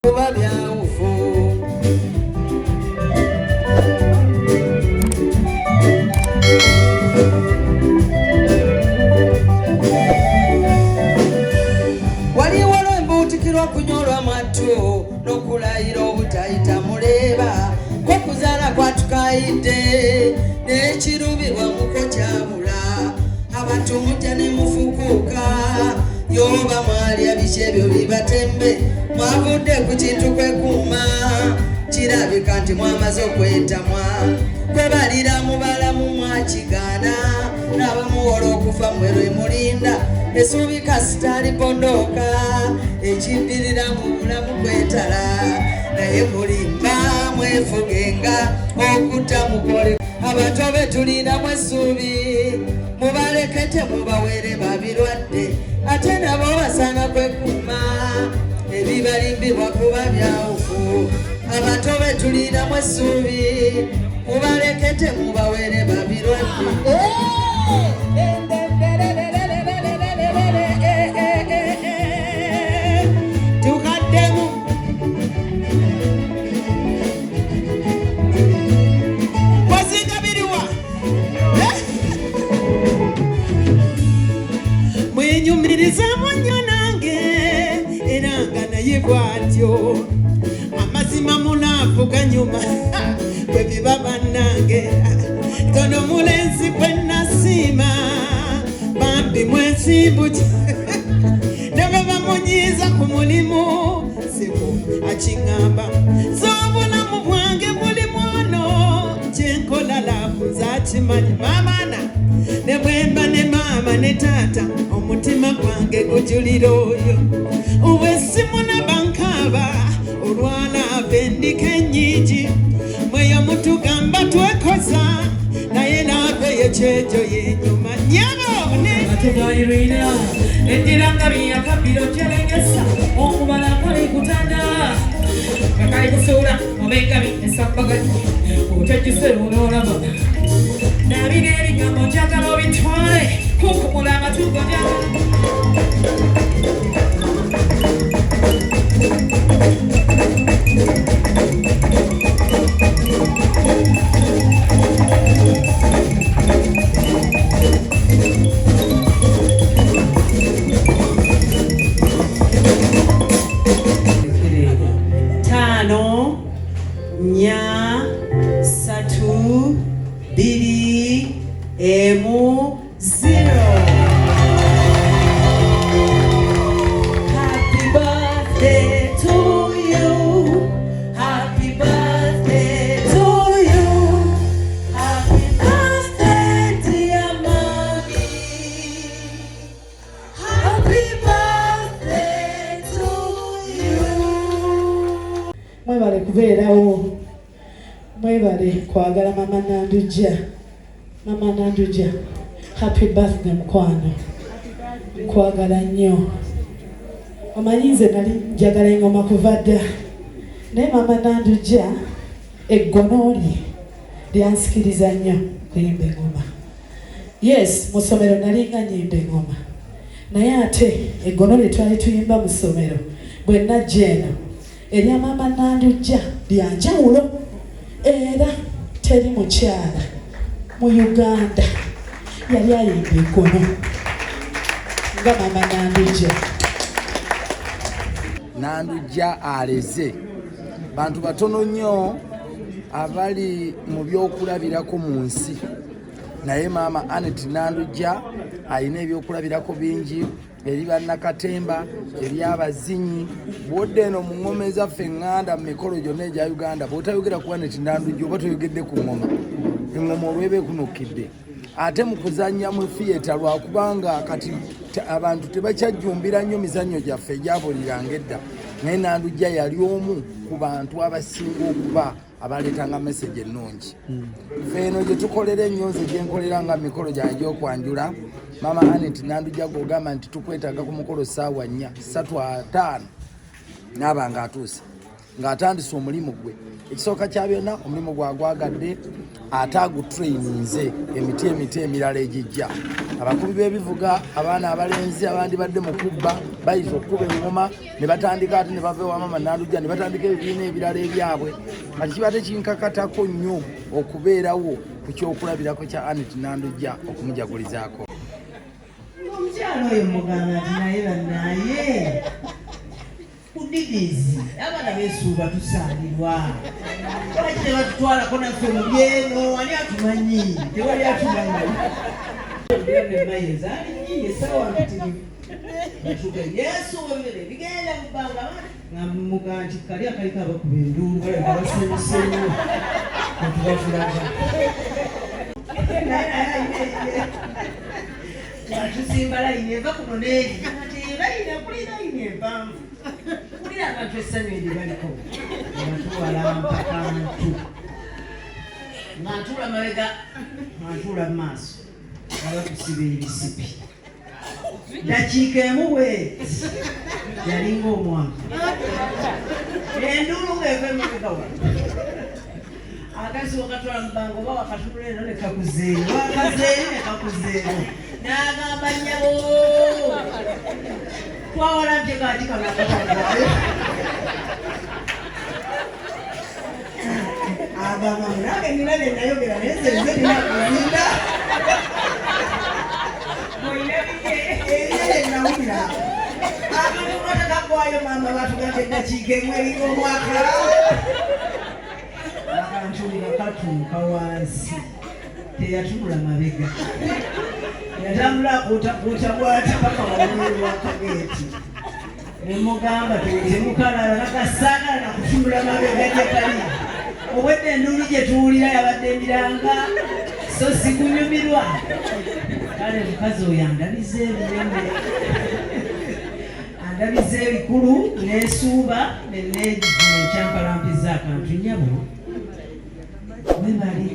Kuba byawufu. Waliwo lwembuutikirwa okunyolwa mwattu n'okulayira obutayita muleeba kwokuzaala kwatukayidde n'ekirubirwa muko kyabula abantu mujja ne mufukuuka yoba mwalya biki ebyo bibatembe mwavudde ku kintu kwekuuma kirabika nti mwamaze okwetamwa kwebalira mubalamu mwakigaana n'abamuwola okufa mwe lwe mulinda esuubi kasita lipondooka ekiddirira mu bulamu kwetala naye mulimba mwefugenga okutta mukole abato be tulinamu essuubi mubaleke temubawere babirwadde ate nabo basaana kwekuuma ebibalimbibwa kuba byawufu abato be tulinamu essuubi mubaleke temubawere babirwadde. Tukaddemu. Wazinga biriwa? Mwenyumirizamu nnyo nange era nga naye bw'atyo amazima munaafu ganyuma bwe biba bannange tono mulenzi gwe nasiima bambi mwesimbu ne bwe bamunyiiza ku mulimu sibu akiŋŋamba z'obulamu bwange buli mwono kyenkola laavu nzakimanyi maamaana ne bwemba ne maama ne taata omutima gwange gujulira oyo bwe simunaba nkaaba olwalaava endiko ennyingi mweyo mutugamba twekoza naye naava eyo kyejo yenyuma nyabo. Atugayirira eddira nga byakabbiro kyerengesa okubala kali kutanda nga kali kusuula obengabi esambaganya otejjuse onoolaba nabina ebigambo njagala obitwale kunkumula amatungo njagala. 5, 4, 3, 2, 1, 0. Happy birthday to you. Happy birthday to you. Happy birthday, dear mommy. Happy birthday to you. Mwebale kubeerawo, mwebale kwagala Mama Nandujja. Mama Nandujja, happy birthday mukwano, nkwagala nnyo. Omanyi nze nali njagala engoma kuva dda, naye Mama Nandujja eggono lye lyansikiriza nnyo kuyimba engoma. Yes, mu ssomero nalinga nyimba engoma, naye ate eggono lye twali tuyimba mu ssomero bwe najja eno erya Mama Nandujja lyanjawulo, era teri mukyala mu Uganda yali ayimba eggono nga Mama Nandujja. Nandujja aleze bantu batono nnyo abali mu byokulabirako mu nsi, naye Maama Anet Nandujja alina ebyokulabirako bingi eri bannakatemba, eri abazinyi. Bwodda eno mu ŋŋoma ezaffe eŋŋanda, mu mikolo gyonna egya Uganda, bw'otayogera ku Anet Nandujja oba toyogedde ku ŋŋoma, eŋŋoma olweba ekunukidde. Ate mu kuzannya mu theatre, lwakubanga kati abantu tebakyajjumbira nnyo mizannyo gyaffe egyabuliranga edda, naye Nandujja yali omu ku bantu abasinga okuba abaleetanga message ennungi. Ffe eno gye tukolera ennyo, nze gye nkolera nga mikolo gyange gy'okwanjula, Mama Anet Nandujja gwogamba nti tukwetaaga ku mukolo ssaawa 4:35 naaba nga atuuse. Ng'atandise omulimu gwe, ekisooka kya byonna omulimu gwagwagadde, ate agutrayininze emiti emiti emirala egijja. Abakubi b'ebivuga, abaana abalenzi abandibadde mu kubba bayinza okukuba eŋŋoma ne batandika, ate ne bava ewa Mama Nandujja ne batandika ebibiina ebirala ebyabwe. Kati kiba tekinkakatako nnyo okubeerawo ku kyokulabirako kya Anet Nandujja okumujagulizaako. Omukyalo oyo mugamba nti naye bannaye ku didizi abaana besuuba tusaalirwa, lwaki tebatutwalako naffe mu byeno? Wali atumanyi? Tewali atumanyi. Zaali nyingi, essaawa mpitirivu. Batuuka yesuuba ebibere bigenda mu bbanga nga muga nti kali akaliko abakuba enduulu balabika basanyuse nnyo netubafulaga. Tusimba layini eva kuno n'eri, kati layini kuli layini empanvu, kulira abantu essanyu eryo baliko nga tuwalampa kantu, nga ntuula mabega, nga ntuula mu maaso, nga batusiba ebisipi. Dakiika emu bweti yalinga omwaka, enduulu ng'eva emabega wa akazi wakatwala mubanga oba wakatunula eno ne kakuzeeyo, wakazeeyo ne kakuzeeyo, n'agamba nnyabo twawalabye kati kano akatagwayo. Agamba nange nina bye nayogera, naye nze nze nina kuzinda ebyo bye nawulira. Akantu katakagwayo, maama batugambye eddakiika emu eringa omwaka. Akantu nga katuuka wansi, teyatunula mabega, yatambula akuutakuuta bwati paka wabweru wakageeti. Nemugamba temukalala nakasaagala nakutunula mabega gye kali. Obwedde enduulu gye tuwulira yabadde emiranga, so sikunyumirwa. Kale mukazi oyo andabiza ebinene, andabiza ebikulu, nesuuba neneegivuna ekyampalampiza akantu. Nyabo webali.